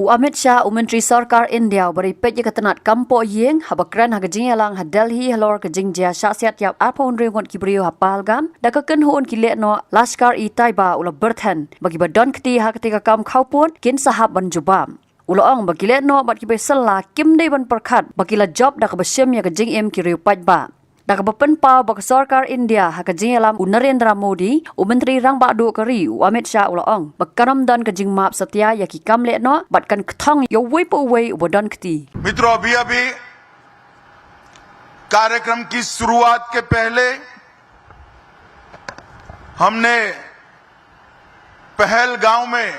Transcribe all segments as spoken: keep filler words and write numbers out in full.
U Amit Shah, u Myntri Sorkar India uba dei peit ïa ka tnat kam poh ïing, haba kren ha ka jingïalang ha Delhi halor ka jingjia shah siat ïap arphew hynriew ngut ki briew ha Pahalgam, da ka kynhun ki lehnoh Lashkar-e-Taiba u la byrthen ba kiba don kti ha katei ka kam khawpud kin sa hap ban jubab. U la ong ba ki lehnoh bad ki bai sylla kim dei ban pyrkhat ba ki la jop da kaba shim ïa ka jingim ki riew paidbah. Da kaba pynpaw ba ka sorkar India ha ka jingïalam u Narendra Modi, u Myntri Rangbah Duh ka ri u Amit Shah u la ong ba kan ym don ka jingmap satia ïa ki kam lehnoh bad kan kthong ïa uwei pa uwei uba don kti. मित्रों, अभी अभी कार्यक्रम की शुरुआत के पहले हमने पहलगांव में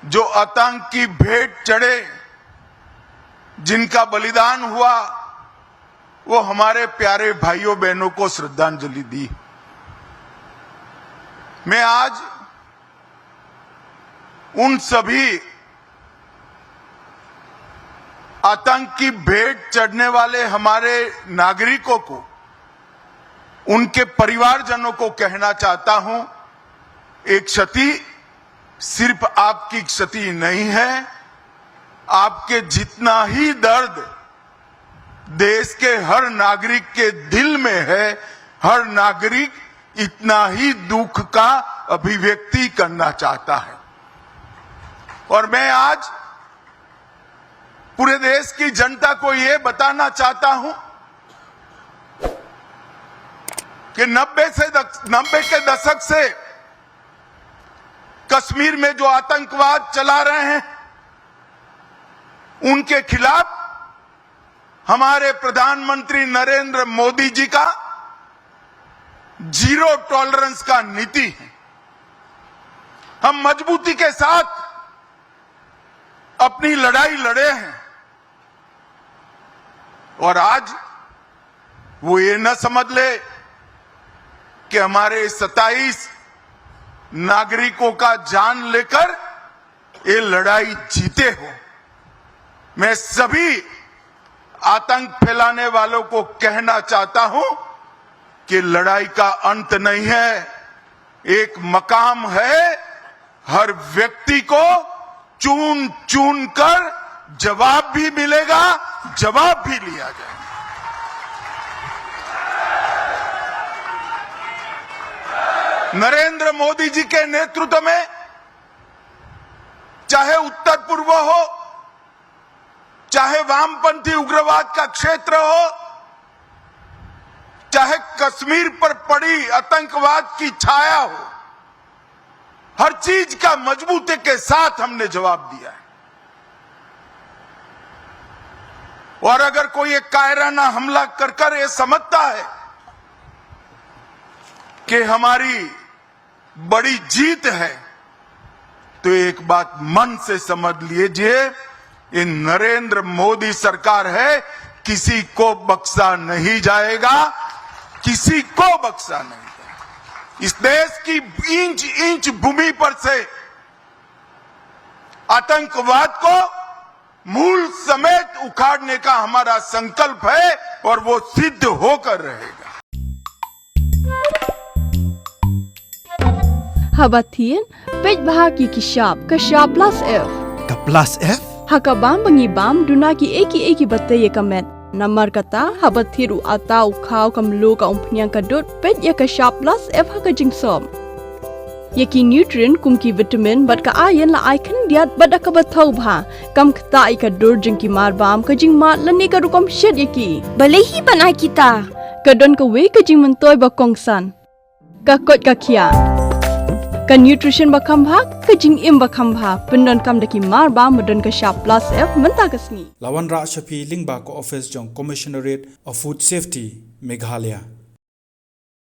जो आतंक की भेंट चढ़े, जिनका बलिदान हुआ, वो हमारे प्यारे भाइयों बहनों को श्रद्धांजलि दी। मैं आज उन सभी आतंक की भेंट चढ़ने वाले हमारे नागरिकों को, उनके परिवारजनों को कहना चाहता हूं, एक क्षति सिर्फ आपकी क्षति नहीं है, आपके जितना ही दर्द देश के हर नागरिक के दिल में है, हर नागरिक इतना ही दुख का अभिव्यक्ति करना चाहता है। और मैं आज पूरे देश की जनता को ये बताना चाहता हूं कि नब्बे से दक-, नब्बे के दशक से कश्मीर में जो आतंकवाद चला रहे हैं, उनके खिलाफ हमारे प्रधानमंत्री नरेंद्र मोदी जी का जीरो टॉलरेंस का नीति है। हम मजबूती के साथ अपनी लड़ाई लड़े हैं और आज वो ये न समझ ले कि हमारे सत्ताईस नागरिकों का जान लेकर ये लड़ाई जीते हो। मैं सभी आतंक फैलाने वालों को कहना चाहता हूं कि लड़ाई का अंत नहीं है, एक मकाम है। हर व्यक्ति को चुन चुन कर जवाब भी मिलेगा, जवाब भी लिया जाएगा। नरेंद्र मोदी जी के नेतृत्व में चाहे उत्तर पूर्व हो, चाहे वामपंथी उग्रवाद का क्षेत्र हो, चाहे कश्मीर पर पड़ी आतंकवाद की छाया हो, हर चीज का मजबूती के साथ हमने जवाब दिया है। और अगर कोई एक कायराना हमला कर कर ये समझता है कि हमारी बड़ी जीत है, तो एक बात मन से समझ लीजिए, ये नरेंद्र मोदी सरकार है, किसी को बख्शा नहीं जाएगा, किसी को बख्शा नहीं जाएगा। इस देश की इंच इंच भूमि पर से आतंकवाद को मूल समेत उखाड़ने का हमारा संकल्प है और वो सिद्ध होकर रहेगा। Haba thied, peit bha ki ki shap, ka shap plus F. Ka plus F? Ha ka bam ba ngi bam, duna ki ei ki ei kiba tei ïa ka met. Namar kata, haba thied u atta, u khaw, ka mluh, ka umphniang, ka dud, peit ïa ka shap plus F ha ka jingsop. Ïa ki nutrient kum ki vitamin bad ka iron la ai khyndiat bad da kaba thaw bha. Kam ktah ïa ka dur jong ki mar bam, ka jingmad lane ka rukom shet ïa ki. Balei hi ban ai kita? Ka don kawei ka jingmyntoi ba kongsan. Ka koit ka khiah. Ka nutrition ba kham bha, ka jingim ba kham bha. Pyndonkam da ki mar bam ba don ka shap plus F mynta ka sngi. La wanrah sha phi lyngba ka office jong Commissionerate of Food Safety, Meghalaya.